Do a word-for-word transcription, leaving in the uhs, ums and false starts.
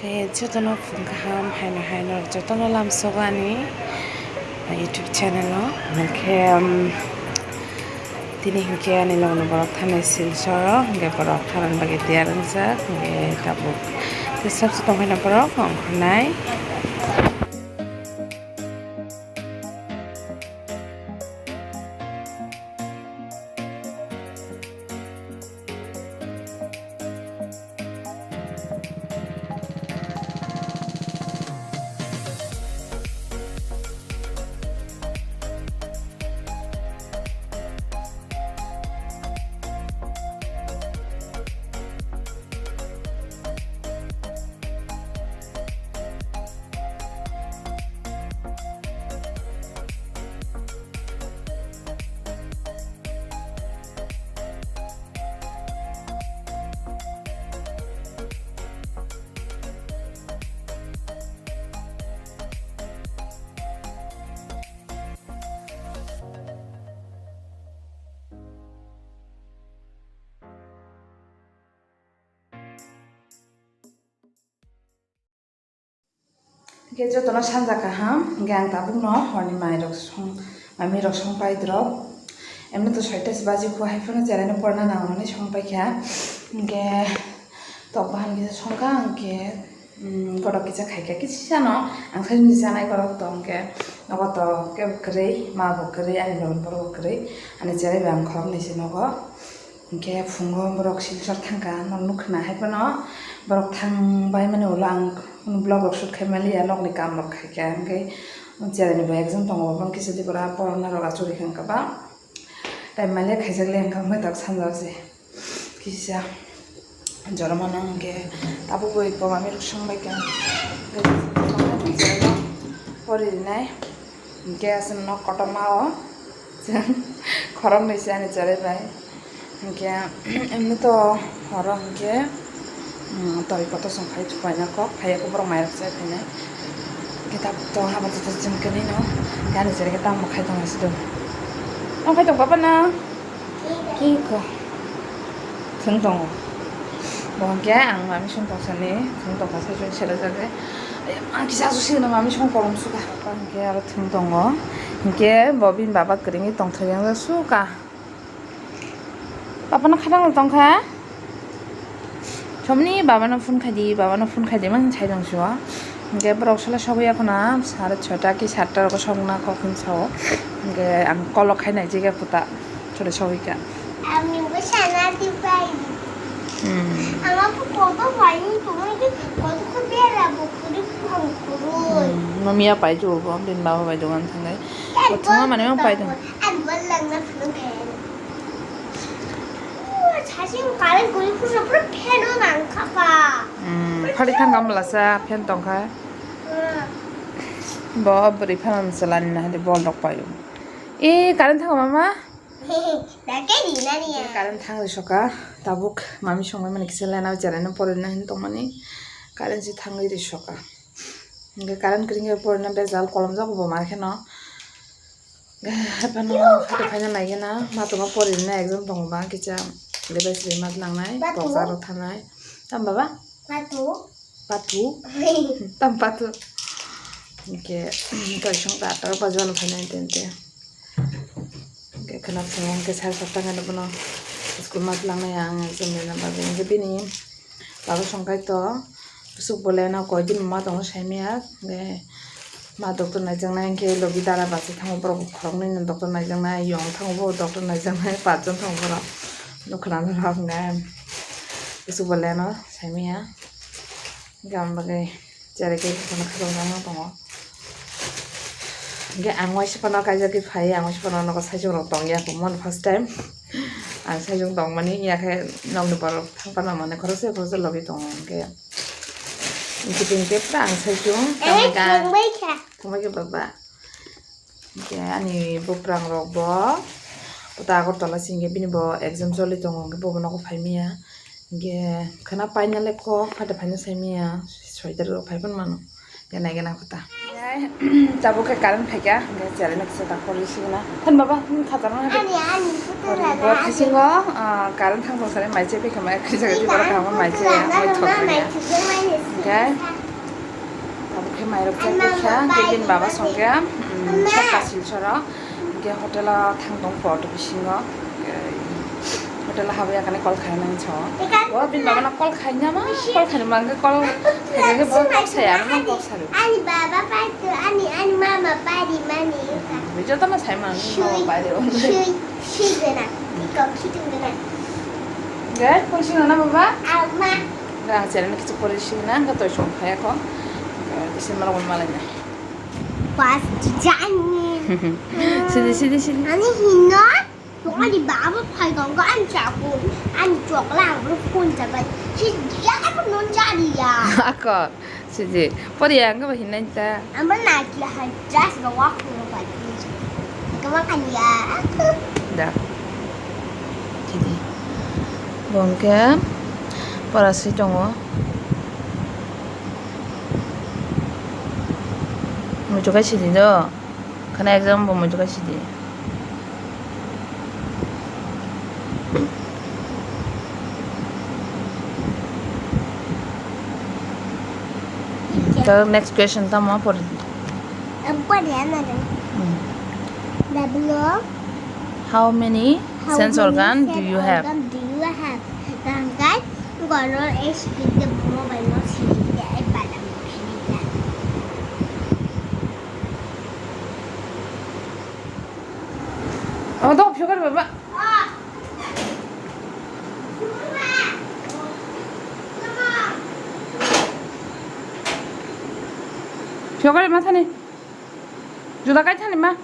Tei jotono phung kaham haino haino jotono lamsogo ani YouTube channel o. Hwnkhe, um, tini hinkhe ani nokni borok thanai Silchar o, hinkhe borok thanani bagwi tiyar wngjak, hinkhe tabuk tei sabse tongkhaina borok ongkhornai. Hwnkhe jotono sanja kaham, hwnkhe ang tabukno horni mairok song, mamirok song paidrop. Emni to soita se baji kho, hai phano cheraino porna nango hwnwi song paikha. Hwnkhe tok bahan kisa songkha, hwnkhe, mm, gorok kisa khaikha, kisano ang sai ni chanai gorok to, hwnkhe nogo to kebo kwrwi, ma bo kwrwi, ani logi borok bo kwrwi, ani cherai bai ang khoroknwi se nogo. Hwnkhe phungo borok Silchar thangkha, nok nukha na, hai phano borok thangbai mani ulo ang vlog rok shoot khai maliya, nokni kam rok khaikha, hwnkhe cheraini bo exam tongo, bono kisa di pora porana rok achukgwi kha ba, time maliya khaijak le wngkha, hwnkhe tok sanja se kisa joromano hwnkhe tabuk bo iko mami rok songbaikha, hwnkhe pori rinai. Hwnkhe aswk nok kotorma o chwng khoroknwi se ani cherai bai. Hwnkhe emni to horo hwnkhe, mm, twi kotor song khai chubaina kok phaiya khe borok mairok chai phainai. Hwnkhe tabuk to haba joto chwng kwnwi no gani cherai khe tamo khai tong aswk do. Tamo khai tong baba na? Kiko? Thwng tongo. Bo hwnkhe ang mami song tong sani thwng tongkha sai chwng sela jagwi. Ang kisa aswk sino mami song kolom suka. Hwnkhe aro thwng tongo. Hwnkhe bo bini baba kwrwngwi tongthok yang suka. Baba no khadang tongkha. Somni baba no phone khai di, baba no phone khai di man sai tong sio. Hwnkhe borok sala sogwi ya khuna sare chota ki satta rogo sogna kok hin sao. Hwnkhe ang kolok khai nai jega khuta chole sogwi kha. Ang nungkhe sana di pai. Hmm. Ang apo koto pai ni tongwi ki koto ko bera bo kuri phang kuru. Hmm. Mami ya pai jo bo bin baba bai dogan thangai. Kothoma mane mang pai dong. Ang bol lang na phang khe. Sasing kare guri phusra pura fan o nang kha pa. Hmm. Phari thang kam lasa fan tong kha. Hmm. Bo bwrwi phano chwlani na hadi bol rok pai o. E current thang mama. Dake di nani ya. Current thang ri soka. Tabuk mami songwi mani kisa lena jeraino porina hin tongmani. Current si thangwi ri soka. Hwnkhe current kwrwngkhe porina bejal kolom jago bo mar kheno. Haphano phato phaina naigena matoma porinai exam tongo ba kisa device ri mat nangnai. Batu. Boxer rok thanai. Tam baba? Batu. Batu. Tam batu. Hwnkhe toisong ta atar bajo no phainai tente. Hwnkhe khwna phungo hwnkhe sare satta hwnkhe bono school mat langnai ang exam rwna bagwi. Hwnkhe bini baba songkhaito bwswk boleno koidin ma tongo saimaya. Hwnkhe ma doctor naijaknai hwnkhe logi dara bachai thango borok khoroknwi no doctor naijaknai, yong thango bo doctor naijaknai, pachjon thango borok nukha na norok hwnkhe bwswk boleno saimaya. Hwnkhe ang bagwi cherai khe kheno khajoknai no tongo. Hwnkhe ang waisa phano kaijagwi phai, ang waisa phano nogo saichung rok tongya, kumon first time. Ang saichung tongmani yakhe nokni borok thang phano mane khoroksa khoroksa logi tongo, hwnkhe hwnkhe tini tei pura ang saichung. Eh, tongmani ka. Thangbai kha. Thangbai khe baba. Hwnkhe ani buprang rok bo, bo ta Agartala singkhe bini bo exam choli tongo, hwnkhe bobo nogo phaimaya. Hwnkhe khwna painale kok phaida phaina saimaya, soita rok phaiphano mano. Hwnkhe naigena kho ta. Tabuk khe current phaikha, hwnkhe cheraino kisa ta porwi sigwna. Thon baba, nini khatarno hadi. Ani, ani, photo rada, bo ani. Bisingo, ah, current thang tong sani mai chai phaikha, mai khisa khisa borok kaham mai chai ya, mai thok ya. Hingke abo khe mairok chai kha, hingke bini baba songkhe, um, sakka silchoro, hingke hotel o thang tong po auto bisingo, hingke hotel o habwi yakani call khainani sao. O bini baba no call khaina ma, call khaina ma hingke call khaikhe bo kok saya, ano kok salo. Ani baba pari, ani, ani mama pari mani. Joto no sai mani, mama pari. Sui, sui gana, iko khitung gana. Guys, pun sing na baba? Ama. Rang channel kichu pore sing na, ga toi song khaya ko. Isi mala wal mala na. Pas jani. Sidi, sidi, sidi. Ani hino, to ani baba phai gong, ani chaku, ani chokla, ang phone chabai. Si jani ko non jani ya. Ako. Sidi, poriya ang ba hinai ta. Amo na ki hai just ba walk no ba. Kama kan ya. Da. Sidi. Bongke pora si tongo. Muchukai sidi do. Khana exam bo muitu kaisi di. Tei next question tamo pori. Ang pori ano. Hmm. Dablo. How many sense organ do you have? How many sense organ do you have? Tangkai, goro, S P, the mobile, no, sini, the iPad, ang sini, the. Omo dok phiyokar baba. Phiyokar ma thani. Juda kai thani ma.